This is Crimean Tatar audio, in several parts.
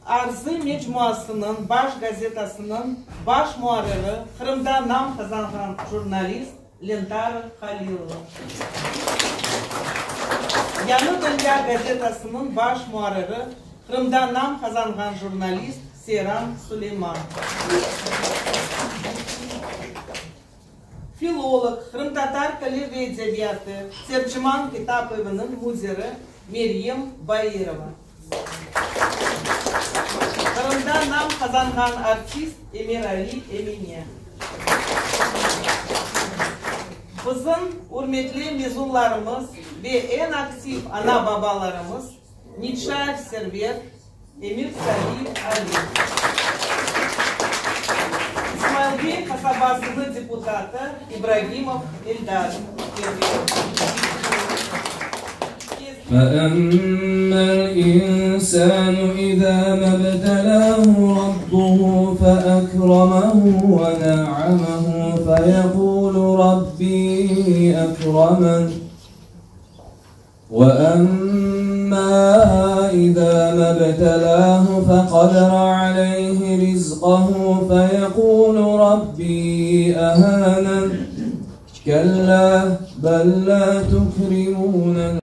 Arzı mecmuasınıñ baş gazetasınıñ baş muarriri, Qırımda nam qazanğan jurnalist Lentara Halilova. Yañı dünya gazetasınıñ baş muarriri, Qırımda nam qazanğan jurnalist Seyran Suleymanov. Filolog, qırımtatar tili ve edebiyatı, Terciman kitap eviniñ müdiri Meryem Bairova. Qırımda nam qazanğan artist Emirali Emine. Bizim ürmetli mezunlarımız ve eñ aktiv ana-babalarımız Neçayev Server, Emir Saliyev Ali. İsmailbey qasabasınıñ deputatı İbragimov Eldar. فأما الإنسان إذا ما ابتلاه ربه فأكرمه ونعمه فيقول ربي أكرمن وأما إذا ما ابتلاه فقدر عليه رزقه فيقول ربي أهانن كلا بل لا تكرمون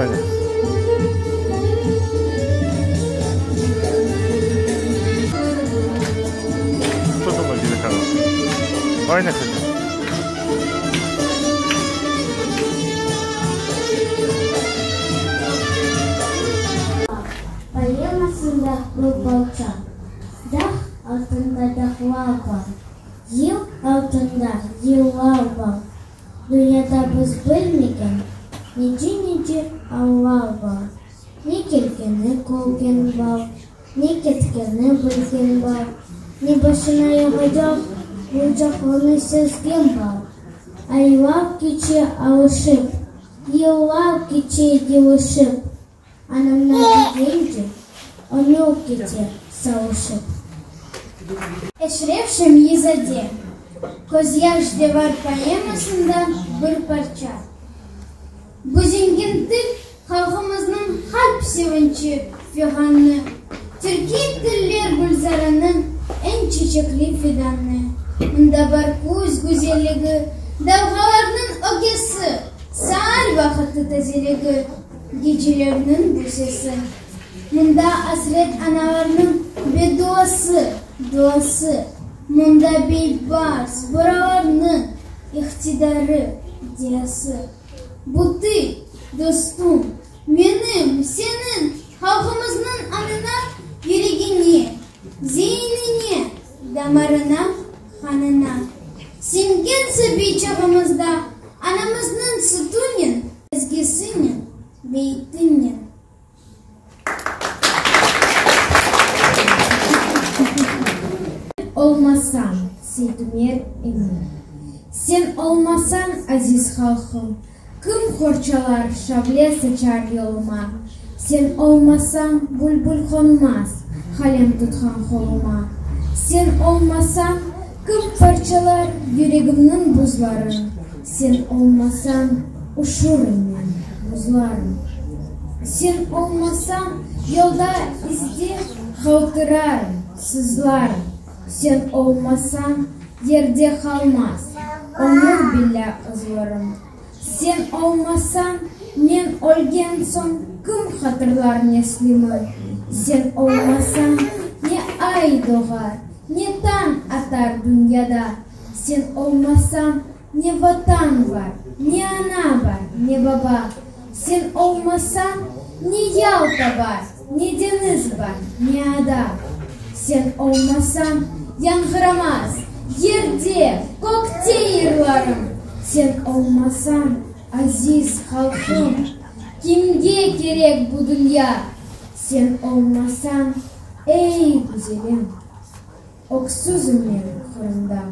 Oyna. Tutulma gibi qara. Oyna qızım. Poemasında bir parça. Dağ altında dağlar bar, Yıl altında yıllar bar. Dünyada biz bilmegen Nice-nice allar bar. Ne kelgeni körgen bar, Ne ketkeni bilgen bar, Ne başına yağacaq Olacaqlarnı sezgen bar. Aylar keçe alışıp, Yıllar keçe yılışıp, Anamlar degence, ömür kete savuşıp. Eşref Şemyi-zade Közyaş de var poemasından bir parça. Bu zengin til halqımıznıñ qalp sevinçi fiğanı, türkiy tiller gülzarınıñ eñ çeçekli fidanı. Mında bar küz güzelligi, dalğalarnıñ ögesi, saar vaqıtı tazeligi, gecelerniñ busesi. Mında asret analarnıñ bedduası, duası, mında Beybars, boralarnıñ iqtidarı, ideyası. Bu til, dostum, menim, seniñ, halqımıznıñ añına, yüregine, zeinine, damarına, qanına siñgen sabiy çağımızda anamıznıñ sütünen, ezgisinen, beytinen. Sen olmasañ, Seytumer Emin. Sen olmasañ, aziz halqım, Kim qorçalar, şavle saçar yoluma? Sen olmasañ, bülbül qonmaz Qalem tutqan qoluma. Sen olmasañ, kim parçalar Yüregimniñ buzların? Sen olmasañ, üşürüm men, muzlarım. Sen olmasañ, yolda, izde qaltırarım, sızlarım. Sen olmasañ, yerde qalmaz ömür billâ ızlarım. Sen olmasañ, men ölgen soñ kim hatırlar neslimi? Sen olmasañ, ne ay doğar, ne tañ atar dünyada. Sen olmasañ, ne Vatan bar, ne ana bar, ne baba. Sen olmasañ, ne Yalta bar, ne deñiz bar, ne ada. Sen olmasañ, yañğıramaz yerde, kökte yırlarım. Sen olmasañ, aziz halqım, kimge kerek bu dünya? Sen olmasañ, ey güzelim. Öksüzim men Qırımda.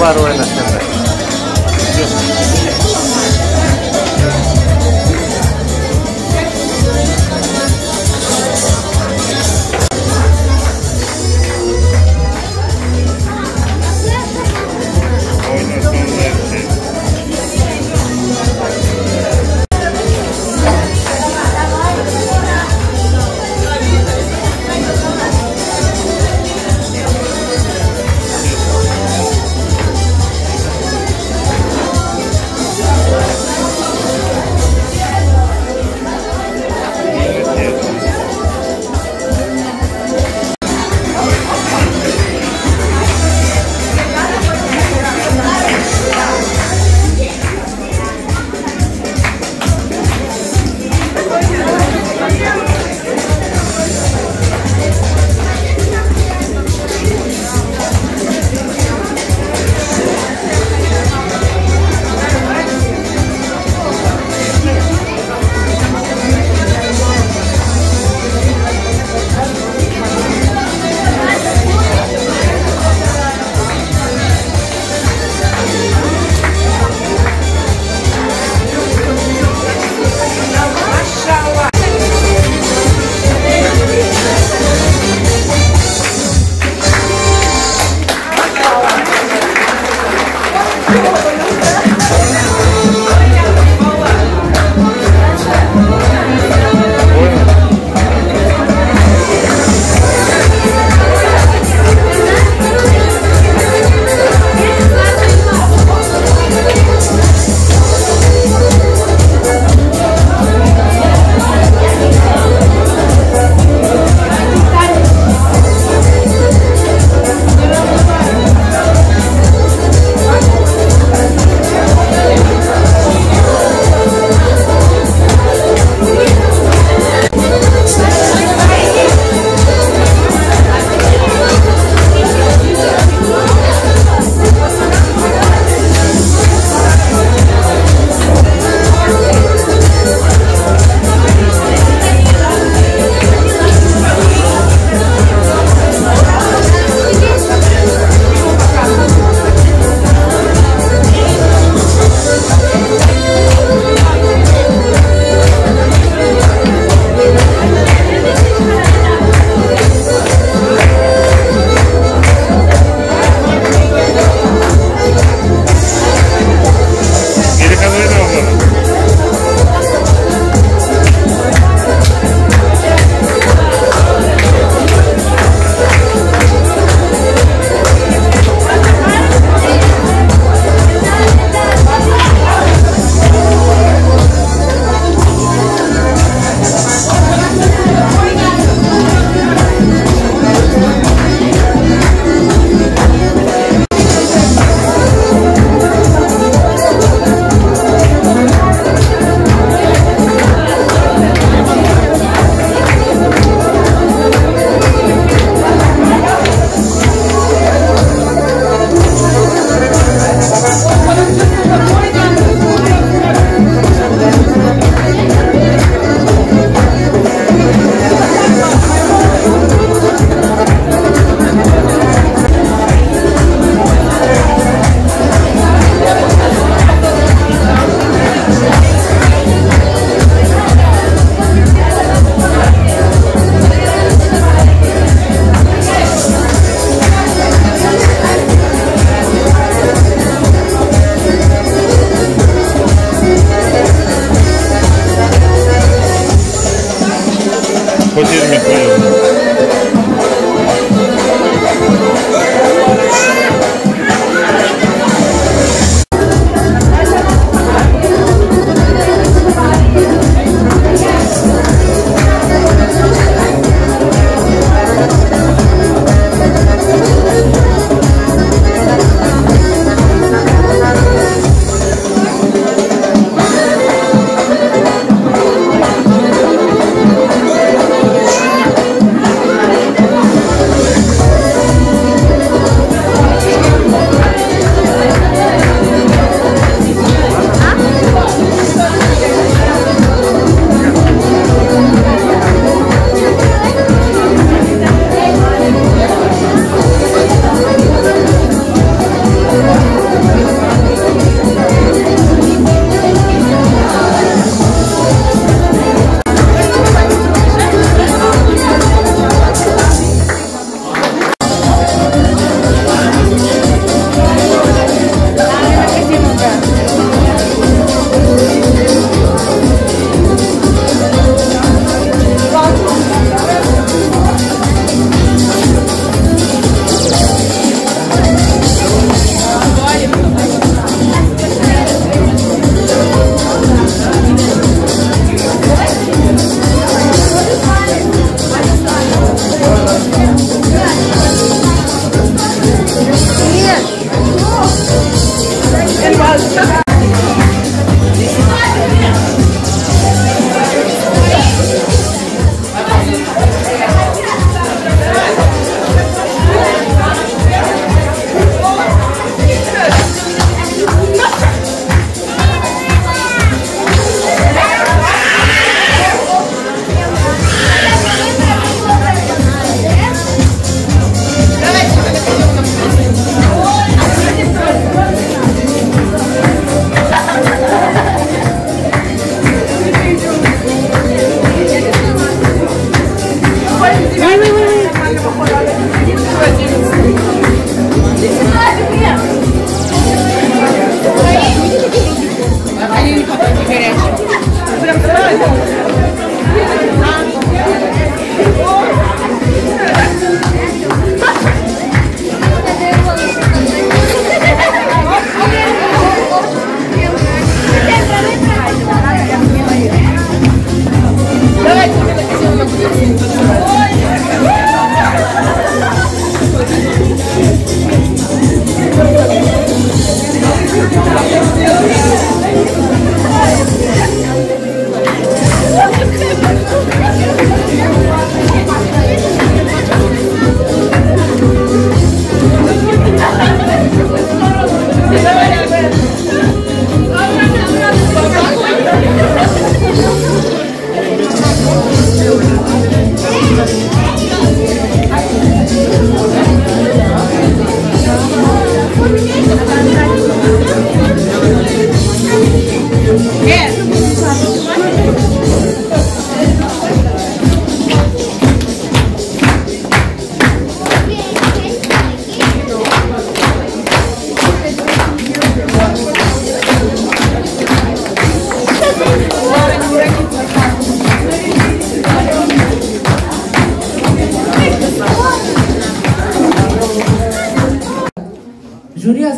Bar oyna sen de. Oyna sen de şey. Молодец. Oyna.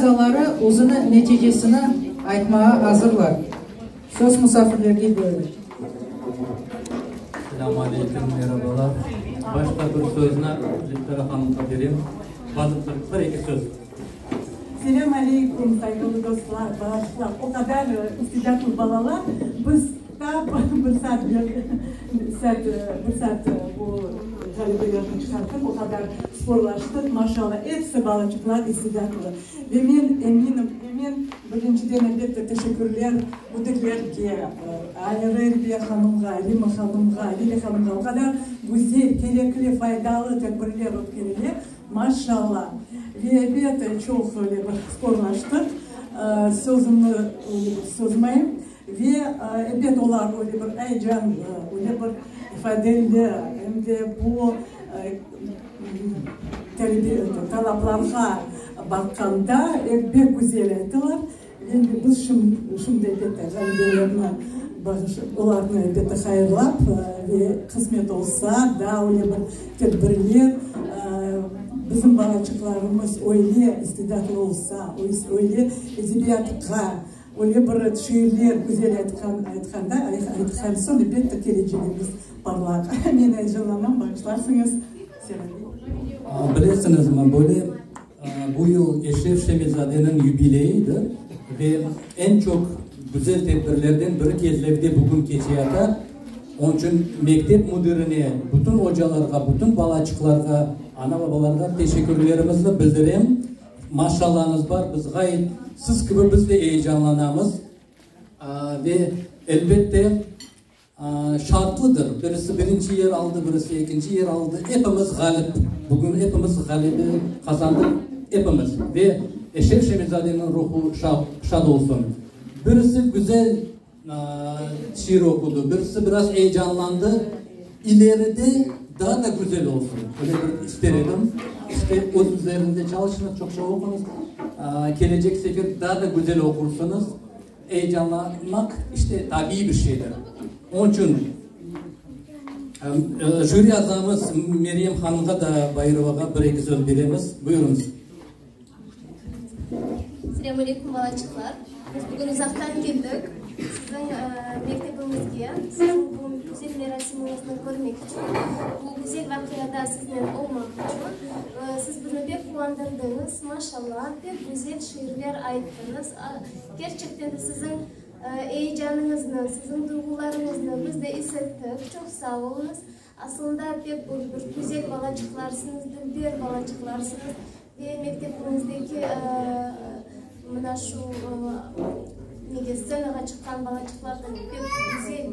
azaları özüni neticesini aytmağa azırlar. Söz musafirlerge berile. Selâmü aleyküm, merabalar. Başta bir sözni Lüftera hanımğa berem. Bazı bir, bir-eki söz. Selâm aleyküm, sayğılı dostlar, balaçıqlar. O qadar istidatlı balalar. Biz ta bir saat, saat, bir saat bu ğalebelerni çıqarttıq, o qadar sporlaştıq. Maşallah, episi balaçıqlar istidatlı. Ve men eminim, ve men birinciden, elbette, teşekkürler müdirlerge, ayrı Elviye hanımğa, Rima hanımğa, Lilâ hanımğa o qadar güzel, kerekli, faydalı tedbirler ötkerile. Maşallah! Ve elbette, çoq öyle bir sporlaştıq, sözümni öyle bir sozmayım. Ve elbet, olar öyle bir eyecanlı, öyle bir ifadeli, em de bu talaplarğa baqqanda pek güzel ayttılar. Ve biz şimdi, elbette, ğalebelerni olarnı, elbette, hayırlap ve qısmet olsa, daa öyle bir tedbirler, bizim balaçıqlarımız öyle istidatlı olsa, öyle edebiyatqa, öyle bir şiirler güzel aytqan, aytqanda, aytqan soñ, elbette, kelecegimiz parlaq. Men eyecanlanam, bağışlarsıñız. Bilesiñizmi, böyle Bu yıl Eşref Şemizadeniñ yubileyidir ve eñ çoq güzel tedbirlerden biri Kezlevde bugün keçeyata. Onıñ içün mektep müdirine, bütün ocalarğa, bütün balaçıqlarğa, ana-babalarğa teşekkürlerimizni bildirem. Maşallañız bar, biz ğayet siz kibi biz de eyecanlanamız ve elbette, Şartlıdır, birisi birinci yer aldı, birisi ekinci yer aldı, epimiz ğalip, bugün epimiz ğalebe qazandıq, epimiz. Ve Eşref Şemizadeniñ ruhu şad olsun. Birisi güzel şiir oqudı, birisi biraz eyecanlandı, ileride daa da güzel olsun, öyle bir ister edim. İşte, öz üzerinde çalışıñız, çoqça oquñız, kelecek sefer daa da güzel oqursıñız. Eyecanlanmaq, işte, tabiiy bir şeydir. Onıñ içün jüri azamız Meryem hanımğa da, Bairovağa bir-eki söz beremiz. Buyurıñız. Selâm aleyküm, balaçıqlar. Biz bugün uzaqtan keldik siziñ mektebiñizge, siziñ bu güzel merasimiñizni körmek içün, bu güzel vaqiada siznen olmaq içün. Siz bizni pek quvandırdıñız, maşallah, pek güzel şiirler ayttıñız. Kerçekten de siziñ eyecanıñıznı, siziñ duyğularıñıznı biz de is ettik. Çoq sağ oluñız. Asılında pek bir güzel balaçıqlarsıñız, dülber balaçıqlarsıñız ve mektebiñizdeki mına şu nege stsenağa çıqqan balaçıqlar da pek güzel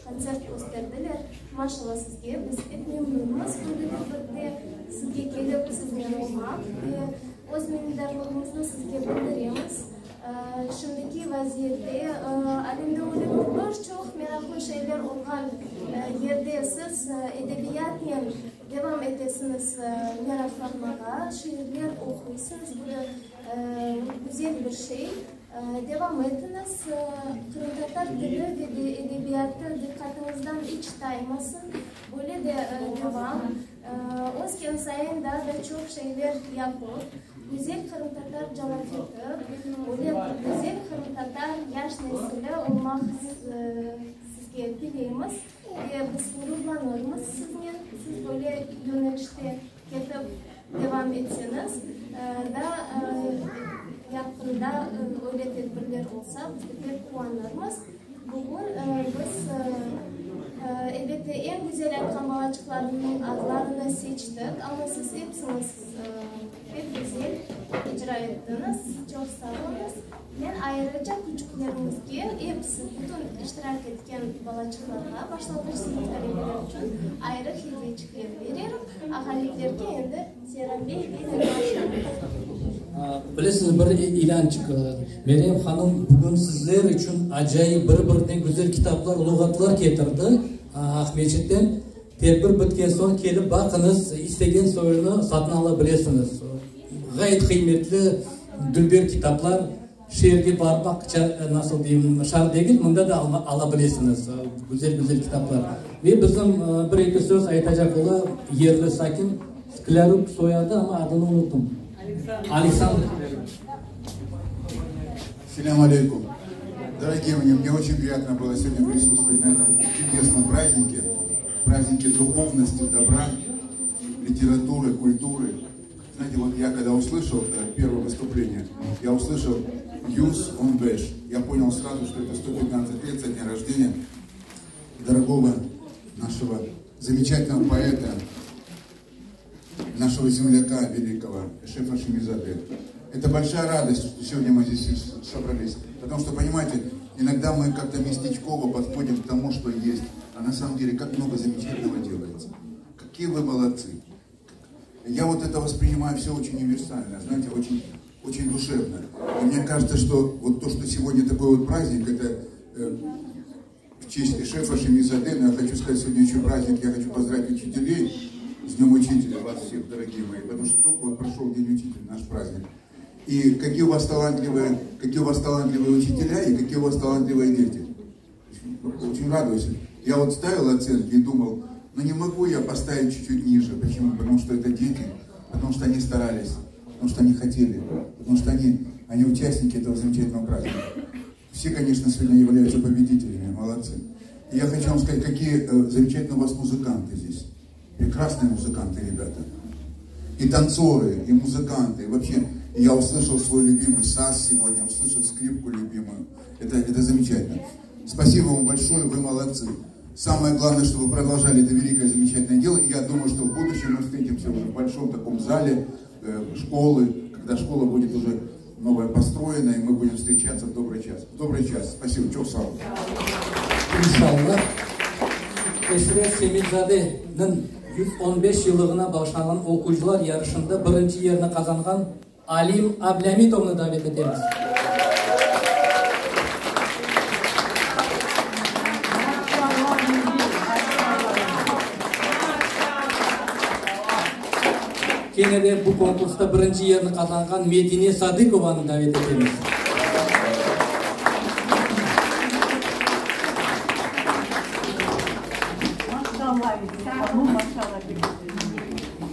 kontsert kösterdiler. Maşallah sizge, biz pek memnunmız böyle tedbirde sizge kelip siznen olmaq ve Öz minnetdarlığımıznı sizge bildiremiz. Şimdiki vaziyette, alemde öyle bir çoq meraqlı şeyler olğan yerde siz edebiyatnen devam etesiñiz meraqlanmağa, şiirler oquysıñız, bu da güzel bir şey. Devam etiñiz, qırımtatar tili ve de edebiyatı diqqatıñızdan iç taymasın, böyle de devam. Ösken sayın daa da çoq şeyler yapıp, güzel qırımtatar calafeti, öyle bir güzel qırımtatar yaş nesili olmaq sizge tileymiz ve biz ğururlanırmız siznen, siz böyle yönelişte ketip devam etseñiz, daa yaqında öyle tedbirler olsa, biz de pek quvanırmız. Bugün biz, elbette, eñ güzel aytqan balaçıqlarnıñ adlarını seçtik, amma siz episiñiz pek güzel icra ettiñiz, çoq sağ oluñız. Men ayrıca küçüklerimizge, episi, bütün iştirak etken balaçıqlarğa, başlanğıç sınıf talebeleri içün ayrı hediyeçikler bererim, ğaliplerge endi Seyran bey ve Nurman Bilesiñiz, bir ilânçıq, Meryem hanım bugün sizler içün acayip bir-birinden güzel kitaplar, luğatlar ketirdi Aqmescitten. Tedbir bitken soñ kelip baqıñız, istegen soyunı satın ala bilesiñiz. Ğayet qıymetli, dülber kitaplar. Şeerge barmaq, nasıl deyim, şart degil, mında da ala bilesiñiz güzel-güzel kitaplar. Ve bizim bir-eki söz aytacaq ola yerli sakin, Sklârük soyadı, amma adını unuttım. Aleksandr. Selâm aleyküm. Дорогие мои, мне очень приятно было сегодня присутствовать на этом чудесном празднике, празднике духовности, добра, литературы, культуры. Знаете, вот я когда услышал э, первое выступление, я услышал Yüz on beş. Я понял сразу, что это 115 лет со дня рождения дорогого нашего замечательного поэта, нашего земляка великого, Эшрефа Шемизаде. Это большая радость, что сегодня мы здесь собрались. Потому что, понимаете, иногда мы как-то местечково подходим к тому, что есть. А на самом деле, как много замечательного делается. Какие вы молодцы. Я вот это воспринимаю все очень универсально, знаете, очень, очень душевно. И мне кажется, что вот то, что сегодня такой вот праздник, это э, в честь Эшрефа Шемизаде, но я хочу сказать, сегодня еще праздник, я хочу поздравить учителей с Днем Учителя, вас всех, дорогие мои, потому что только вот прошел День Учителя, наш праздник. И какие у вас талантливые, какие у вас талантливые учителя и какие у вас талантливые дети. Очень радуюсь. Я вот ставил оценки и думал, ну не могу я поставить чуть-чуть ниже. Почему? Потому что это дети, потому что они старались, потому что они хотели, потому что они, они участники этого замечательного праздника. Все, конечно, сегодня являются победителями, молодцы. И я хочу вам сказать, какие э, замечательные у вас музыканты здесь. Прекрасные музыканты, ребята. И танцоры, и музыканты. И вообще, я услышал свой любимый саз сегодня, услышал скрипку любимую. Это, это замечательно. Спасибо вам большое, вы молодцы. Самое главное, чтобы вы продолжали это великое, замечательное дело. И я думаю, что в будущем мы встретимся уже в большом таком зале э, школы, когда школа будет уже новая построена, и мы будем встречаться в добрый час. В добрый час. Спасибо. Çoq sağ ol. İnşallah. Eşref Şemizadeniñ 115 yıllığına bağışlanğan oquyıcılar yarışında birinci yerni qazanğan Alim Ablâmitovnı davet etemiz. Kene de bu konkursta birinci yerni qazanğan Medine Sadıkovanı davet etemiz.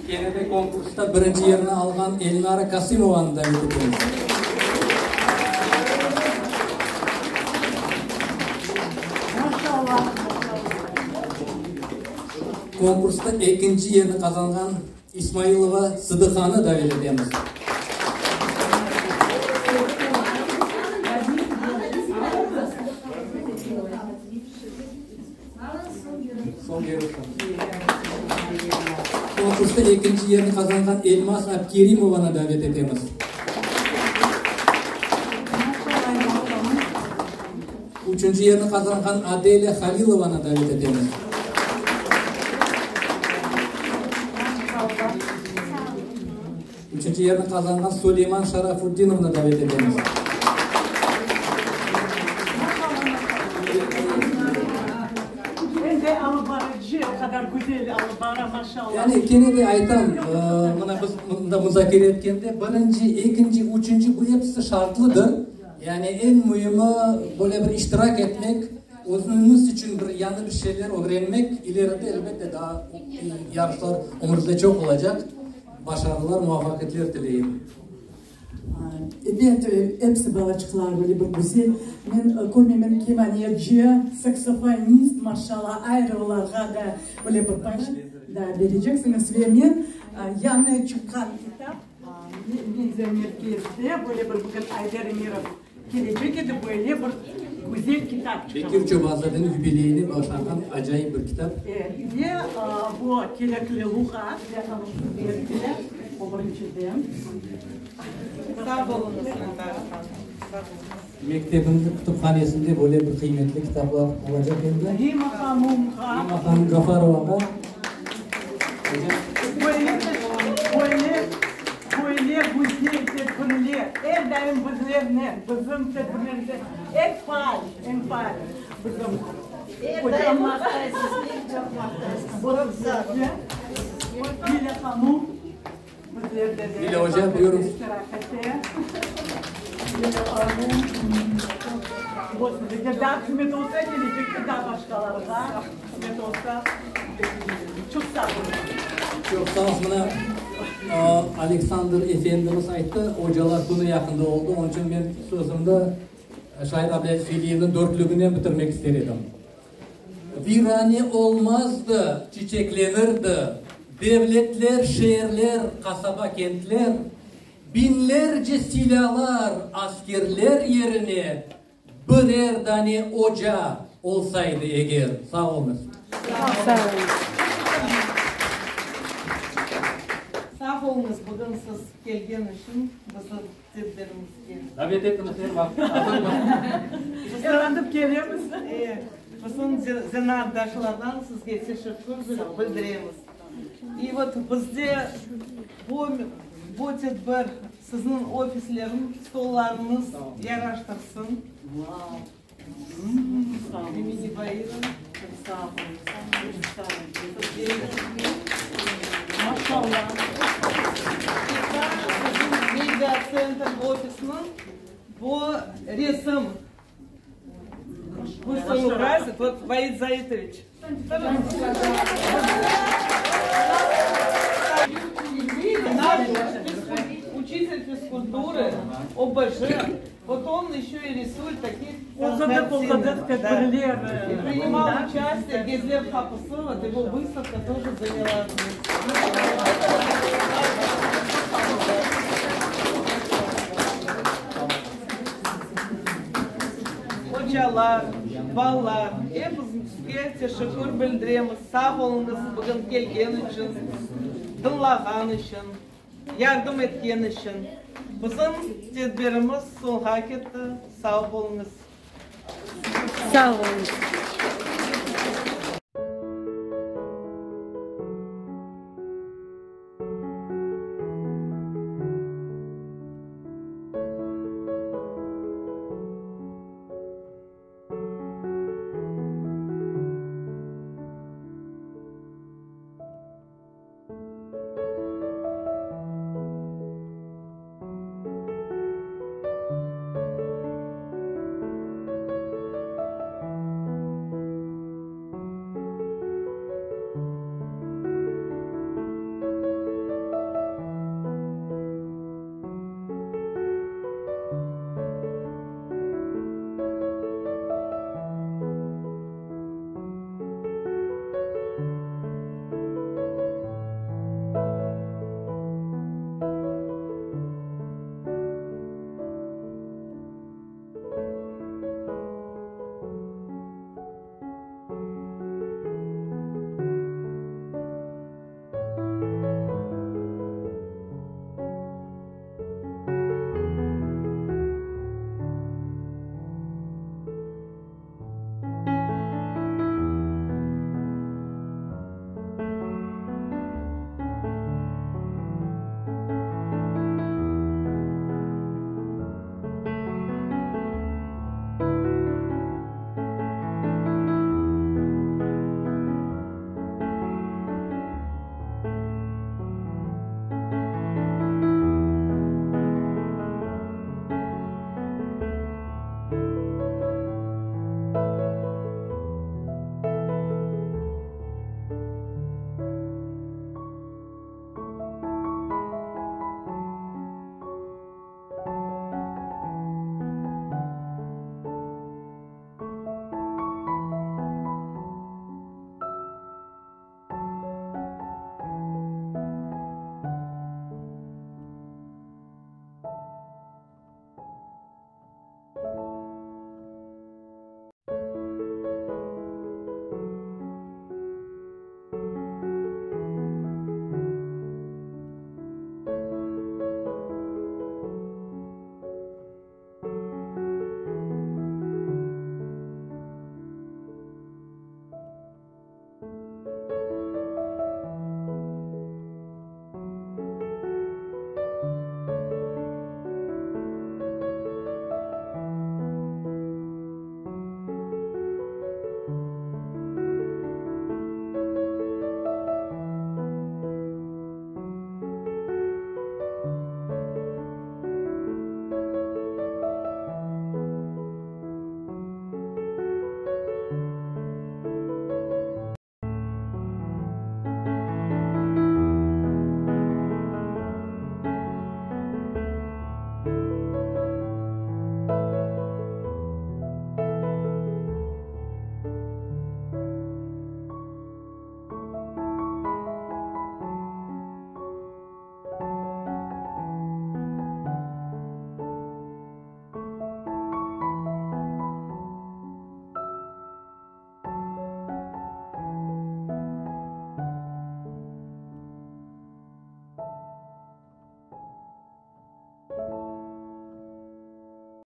Kene de konkursta birinci yerni alğan Elnara Kasımovanı davet etemiz. Konkursta ekinci yerni qazanğan İsmailova Sıdıqanı davet etemiz. Konkursta ekinci yerni qazanğan Elmaz Abkerimovanı davet etemiz. Üçünci yerni qazanğan Adelya Halilovanı davet etemiz. Üçünci yerni qazanğan Suleyman Şarafutdinovnı davet etemiz. Em de alıp barıcı, o qadar güzel alıp bara, maşallah. Yani kene de aytam, mına biz mında muzakere etkende, birinci, ekinci, üçünci, bu episi şartlıdır. Yani eñ müimi, böyle bir iştirak etmek, özüñiz içün bir yañı bir şeyler ögrenmek, ileride, elbette, daa yarışlar ömürimizde çoq olacaq. Başarılar, muvafaqiyetler tileyim. Ebet, episi balaçıqlar böyle bir güzel. Men körmeymen kemaneci, saksofonist, maşallah, ayrı olarğa da böyle bir baş da bereceksiñiz. Ve men yañı çıqqan kitap Media merkezde böyle bir bugün Ayder Emirov kelecek edi, böyle bir güzel kitap çıqardı. Bekir Çobanzadeniñ yubileyine bağışlanğan acayip bir kitap. Ve bu kerekli luğat ve berdiler, o birinciden. Sağ oluñız, Nandara hanım, sağ oluñız. Mektebimizniñ kütüphanesinde böyle bir qıymetli kitaplar olacaq endi. Rima hanımğa. Rima hanım Gafarovağa. Böyle, böyle, böyle güzel tedbirler er daim bizlernen, bizim tedbirlerimizde eñ faal, eñ faal bizim Er daim maqtaysız, pek çoq maqtaysız. Lilâ hanım bizlerde de Lilâ oca, buyurıñız. iştirak ete. Lilâ hanım. Olsun, eger daa qısmet olsa, kelecekte daa başqalarğa qısmet olsa, çoq sağ oluñız. Çoq sağ oluñız. Mına, Aleksandr efendimiz ayttı, ocalar künü yaqında oldı, onıñ içün men sözümni şair Ablâziz Veliyevniñ dörtlüginen bitirmek ister edim. Virane olmazdı, çiçeklenirdi devletler, şeerler, qasaba, kentler. Biñlerce silâlar, askerler yerine birer dane oca olsaydı eger. Sağ oluñız. Sağ oluñız. Sağ oluñız bugün siz kelgen içün bizim tedbirimizge. Davet etiñiz er vaqıt, azırmız. Quvanıp kelemiz. Bizim zenaatdaşlardan sizge teşekkür bildiremiz. İ vot bizde bu bu tedbir sizniñ ofisleriñ, stollarıñız yaraştırsın. Emine Bairova. Maşallah. Media Tsentr ofisiniñ bu resim. Pust on ukrasit, vot Vaid Zaitoviç. Naş uçitel fizkulturı, OBJ, vot on eşö i risuet takie Oqudık, oqudık, tedbirler. I prinimal uçastiye Gezlev qapısı, vot ego vıstavka тоже zaняla. Ocalar, balalar, epimizge teşekkür bildiremiz, sağ oluñız bugün kelgen içün, dıñlağan içün, yardım etken içün. Bizim tedbirimiz soñğa ketti, sağ oluñız. Sağ oluñız.